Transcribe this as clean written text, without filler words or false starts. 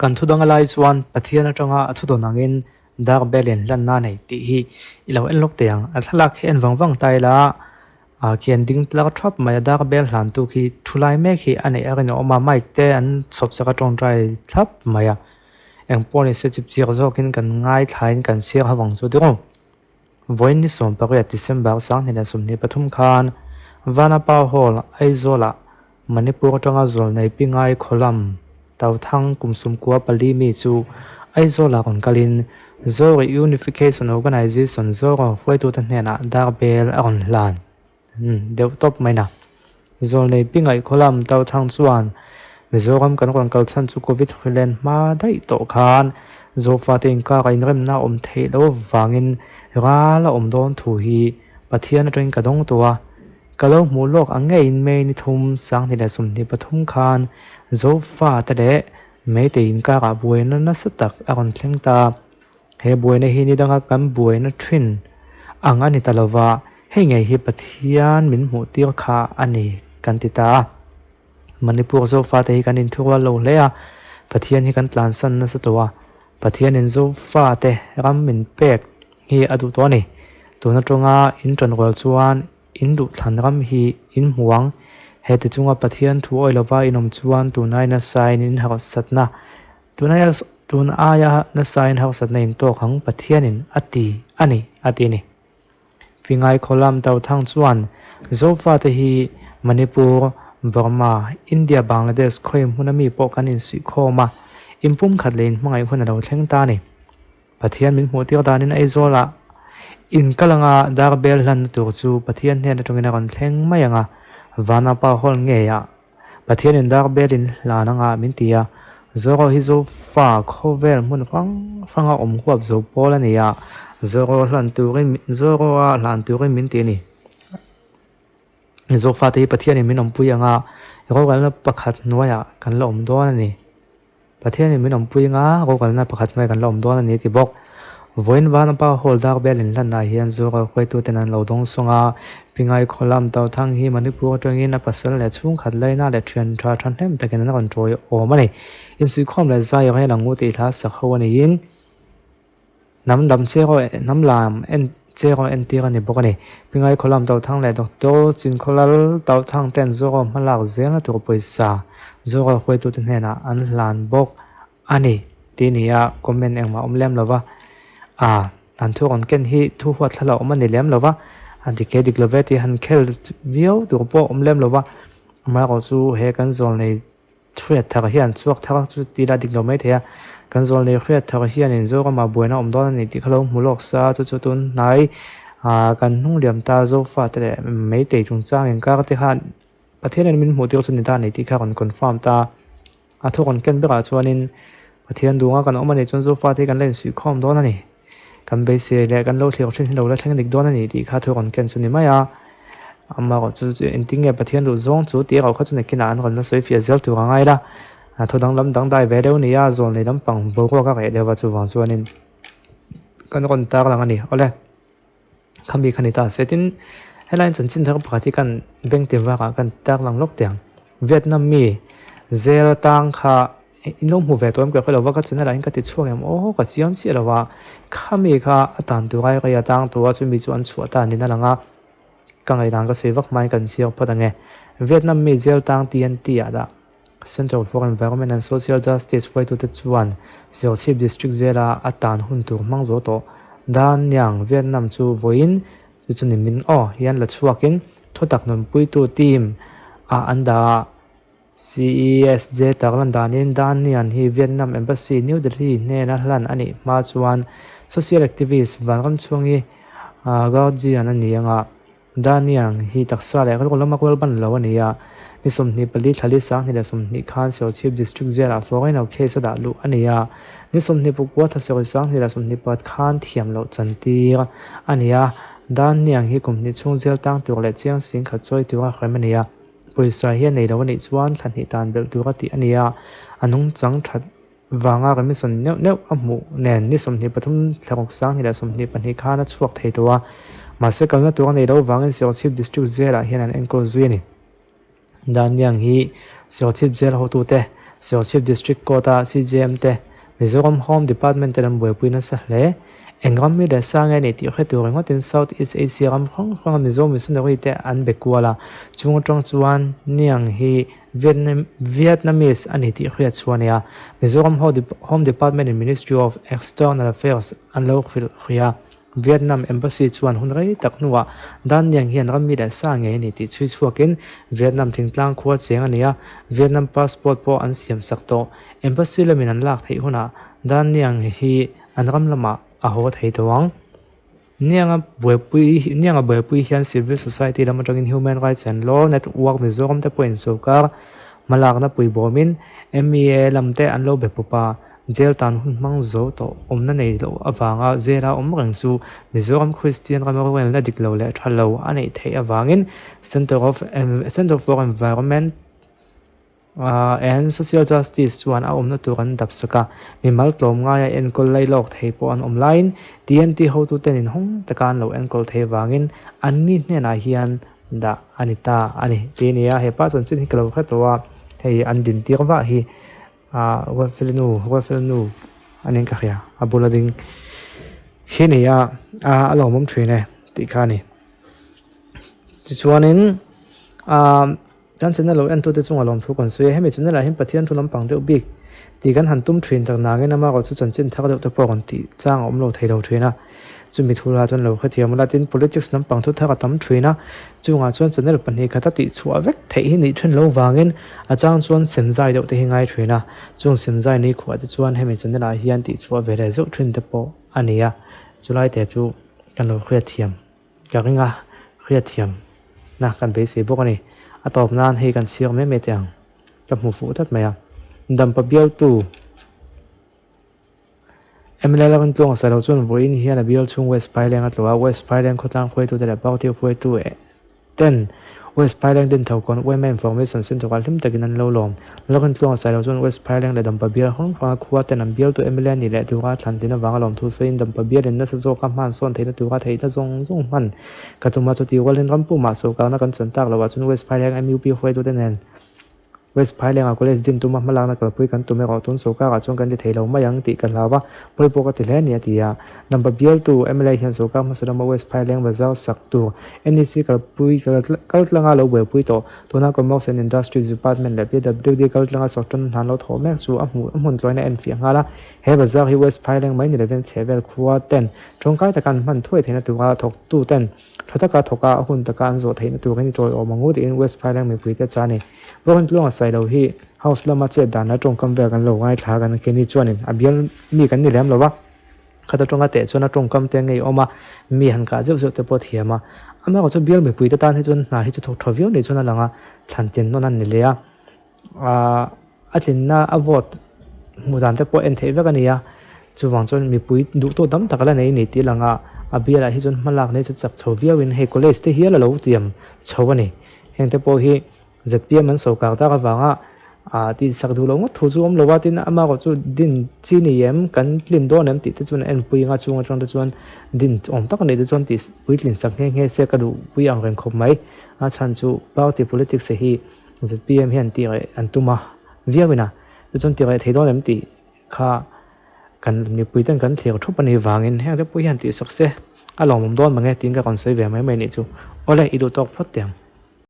Kan thu dang lai chuan Pathian atanga a thu dawn angin Dark bel in hlanna a nei tih hi i lo en lawk teh ang. A thlalak hi en vang vang ta ila ah khian ding tlak thap mai a dark bel hlantu khi thu lai mek hi a neih a rinawm a mic te an chhawp chak a tawngtai thlap mai a eng pawh ni se chip chiak zawkin kan ngaithlain kan chhiar ho ang chu tiraw. Vawiin ni 18 December 2023 khan Vanapa Hall Aizawl-ah Manipur atanga zawlnei Pingai Khawlam Tauthang kum 14 mi chu Aizawl-ah rawn kalin Zoro Unification Organisation Zoro hruaitute hnenah dar bel a rawn hlan deuh tawp mai na. Zawlnei Pingai Khawlam Tauthang chuan Mizoram kan rawn kal chhan chu Covid hrilen hma daih tawh khan Zofate inkar a inremna awm theih loh avangin ral a awm dawn thu hi Pathian atangin ka dawng tawh a. Ka lo hmuh lawk ang ngeiin May ni thum 2023 khan Zofate leh Meitei inkarah buaina nasa tak a rawn thleng ta. He buaina hi ni danga kan buaina thin ang a ni ta lova, hei ngei hi Pathian min hmuh tir kha a ni kan ti ta a. Manipur Zofate hi kan inthurual lo hle a, Pathian hi kan tlansan nasa tawh a, Pathianin Zofate ram min pek hi a duh tawh a ni. Tun atanga in tanrual chuan In duhthlan ram hi in hmu ang. Heti chunga Pathian thu awi lova in awm chuan tun aia nasain in harsatna, tun aia tun aia nasain harsatna in tawk ang Pathianin a ti a ni, a ti a ni. Pingai Khawlam Tothang chuan Zofate hi Manipur, Burma, India, Bangladesh khawi hmuna mi pawh kan insuihkhawm a, inpumkhat leh inhmangaih hun a lo thleng ta a ni. Pathian min hmuh tir danin Aizawlah in kal anga dar bel hlanna tur chu Pathian hnen atangin a rawn thleng mai ang a, Vanapa Hall ngeiah Pathianin dar belin hlan anga min ti a, Zoro hi Zofa khawvel hmun hrang hranga awm huap zo pawl a ni a, Zoro hlan turin Zoro-a hlan turin min ti a ni. Zofate hi Pathianin min awmpui anga rorelna pakhat hnuaiah kan la awm dawn a ni. Pathianin min awmpui anga rorelna pakhat hnuaiah kan la awm dawn a ni ti bawk. Vawiin Vanapa Hall dar bel inhlanah hian Zoral hruaituten an lo dawng sawng a, Pingai Khawlam Tauthang hi Manipur atangin a pasal leh chhungkhat laina leh thian tha thahnem takin an rawn tawi awm a ni. Insuihkhawm leh zai rel ang u tih hla sak ho a niin, Hnam lam che erawh hnam lam en che erawh entir a ni bawk a ni. Pingai Khawlam Tothang leh Doctor Chinkhawlal Tothang ten Zoram hmalak zelna tur pawisa Zoram hruaitute hnenah an hlan bawk a ni tih a ni a, comment engmah a awm lem lo va. A, an thu rawn ken hi thu huat thla lo awm a ni lem lo va, a dik e dik lo ve tih han khel viau tur pawh a awm lem lo va. Amaherawhchu he kan zawl nei Hriat thar hian chhuak thar chu ti la dik lo mai thei a, kan zawl nei hriat thar hianin Zoramah buaina awm dawn a ni tih kha lo hmu lawk sa, chu chu tun hnai ah kan hnung liam ta Zofa te leh Meitei chungchang inkar te khan Pathianin min hmuh tir chu ni ta a ni tih kha rawn confirm ta. A thu rawn ken berah chuanin Pathian duhanga kan awm a nih chuan Zofa te hi kan la insuihkhawm dawn a ni. Kan beisei leh kan lo thlir thin hi lo la thleng dik dawn a ni tih kha thu rawn ken chu ni mai a. Amaherawh chu chu engtin nge Pathian duh zawng chu tih erawh kha chu nakinah an rawn la sawi fiah zel tur a ngai la. A thu danglam dangdai ve deuh a ni a, zawlnei lampang boruak a reh deuh a chuvang chuanin kan rawn tar lang a ni. Awle. Khami kha ni ta se tin helaiin chanchin thar pakhat hi kan bank tin vangah kan tar lang lawk teh ang. Vietnam mi zel tang kha in lo hmu ve tawh em ka hre lo va ka channel ah hian ka ti chhuak em aw ka chiang chiah lo a khami kha a tan tur ai rei a tang tur a chumi chu an chhuah ta niin a lang a ka ngaihdan ka sawi vak hmain kan chhiar phawt ang e. Vietnam mi zel tang TNT ah dah. Centre for Environment and Social Justice hruaitute chuan Serchhip District vela a tan hun tur hmang zo tawh. Da Niang, Vietnam chu vawiin chu chu nimin aw hian la chhuakin thutak nunpuitu team ah an dah a. CESJ tarlan danin Da Nian hi Vietnam Embassy New Delhi hnena hlan a nih hma chuan social activist Vanramchhungi Guardian a ni anga. Daniang hi taksa leh rilru lama kual ban lo a ni a, ni 24 thla li 2020 khan Serchhip District Jail-ah foreigner case a dah luh a ni a, ni 29 thla sarih 2024 khan thiam loh chantir a ni a. Daniang hi kum hnih chhung jail tang tur leh chiang sing khat chawi tura hrem a ni a, pawisa hi a nei lo a nih chuan thla hnih tan belh tura tih a ni a, a nungchang that Vanga remission neuh neuh a hmuh nen ni 23 thla ruk 2022 khan a chhuak thei tawh a, mahse kalna tur a nei lo vangin Serchhip District Jail ah hian an enkawl zui a ni. Daniang hi Serchhip Jail hotute Serchhip District Court-a CJM te, Mizoram Home Department te lam buaipui nasa hle. Eng ram mi leh sa nge ni tih hre tur ringawtin South East Asia ram hrang hranga Mizo missionary te an be kual a, chung atang chuan Niang hi Vietnamese a ni tih hriat chhuah a ni a. Mizoram Home Department in Ministry of External Affairs an lo hrilh hria. Vietnam Embassy chuan hun rei tak hnuah Dan Niang hian ram mi leh sa ngei a ni tih chhui chhuakin Vietnam thingtlang khua cheng a ni a, Vietnam passport pawh an siam sak tawh. Embassy lamin an lak theih hunah Dan Niang hi an ram lamah a haw thei tawh ang. Nianga buaipui Nianga buaipui hian civil society lam atangin Human Rights and Law Network Mizoram te pawhin sorkar hmalakna puibawmin MEA lam te an lo be pawp a. Jail tan hun hmang zo tawh awmna nei loh avanga jail-a awm reng chu Mizoram Kristian ram rorelna dik lo leh tha lo a neih theih avangin Centre of Centre for Environment and Social Justice chuan a awmna tur an dap sak a, mimal tlawm ngaia enkawl lai lawk thei pawh an awm laiin TNT hotuten inhawng taka an lo enkawl thei avangin anni hnenah hian dah a ni ta a ni tih a ni a. He pa chanchin hi ka lo hre tawh a, hei an dintir vah hi. Ah Ruatfeli nu Ruatfeli nu a ning ka hria a bula ding hi ni a a lawmawm thin e tih kha a ni tichuanin ah kan channel lo entute chungah lawmthu kan sawi a hemi channel ah hian Pathian thu lampang deuh bik tih kan han tum thin tak nangin amaherawhchu chu chanchin thar deuh te pawh rawn tih chang a awm lo thei lo thin a. Chumi thu lah chuan lo hrethiam ula tin politics lampang thu thar a tam thin a, chungah chuan channel pahnih khat a tihchhuah vek theih hi nih then lo vangin a chang chuan semzai deuh te hi ngai thin a, chung semzai ni khuah te chuan hemi channel ah hian tihchhuah ve leh zeuh thin te pawh a ni a, chulai te chu kan lo hriatthiam ka ring a, hriatthiam na kan beisei bawk a ni. A tawp nan hei kan chhiar mai mai teh ang ka hmu fuh tlat mai a, Dampa bialtu. Mla Lalrin Tluang Sailo chuan vawiin hian a bial chhung West Phaileng a tlawh a, West Phaileng khawtlang hruaitute leh party hruaitu ten West Phaileng Dintho kawn yma Information Centre ah hlim takin an lo lawm. Lalrin Tluang Sailo chuan West Phaileng leh Dampa bial hrang hranga khua ten an bialtu mla nih leh tura thlan tlin avanga lawmthu sawiin Dampa bialin nasa zawka hman sawn theihna tura theihna zawng zawng hman ka tum a, chutih rualin ram pumah sawrkarna kan chan tak loh ah chuan West Phaileng MUP hruaitute nen West Phailenga College din tuma hmalakna kalpui kan tum erawh tun sawrkarah chuan kan ti thei lo mai ang tih ka hlau a, pawi pawh ka ti hle a ni a ti a. Dampa bialtu mla hian sawrkar hmasa lama West Phaileng bazar sak tur NEC kalpui kaltlanga lo buaipui tawh. Tuna Commerce and Industries Department leh PWD kaltlanga sak tan hna lo thawh mek chu a hmuh a hmun tluaina enfiah nghal a. He bazar hi West Phaileng mai ni lovin chhehvel khua ten tawngkai taka an hman thuai theihna tura thawktu ten Tha taka thawk a, a hun taka an zawh theihna turin i tawiawm ang u tiin West Phaileng mipuite cha a ni. Rohan Tluanga Sailo hi House lama chet dan la tawngkam vel kan lo ngaithla kan keini chuanin a bial mi kan ni lem lo a, khata tawnga teh chuan a tawngkam te ngei awm a, mi han kah zeuh zeuh te pawh a thiam a. Amaherawh chu bial mipuite tan hi chuan hna hi chu thawk tha viau ni chuan a lang a, thlan tin nawn a ni leh a. Ahh a tlinna a vote hmuh dan te pawh en theih vek a ni a, chuvang chuan mipui duh tawh tam tak a la nei a ni tih langa a bialah hi chuan hmalak nei chu chak chho viau in hei college te hial a lo tiam chho a ni, heng te pawh hi zpm an sawrkar tak avanga ah tihsak duh loh ngawt thu chu awm lo a tin amaherawh chu din chi ni em kan tlin dawn em tih te chuan a enpui anga chung atang te chuan din awm tak a nih te chuan tih puitlin sak nghe nghe se ka duh pui ang reng khawp mai a chhan chu party politics hi. Zpm hian tih reh an tum a viau in a, chu chuan tih reh thei dawn em tih kha kan mipui ten kan thlir thup a nih vangin heng te pawh hian tih sak se a lawmawm dawn mange tiin ka rawn sawi ve mai mai nih chu. Awle i duh tawk phawt teh ang.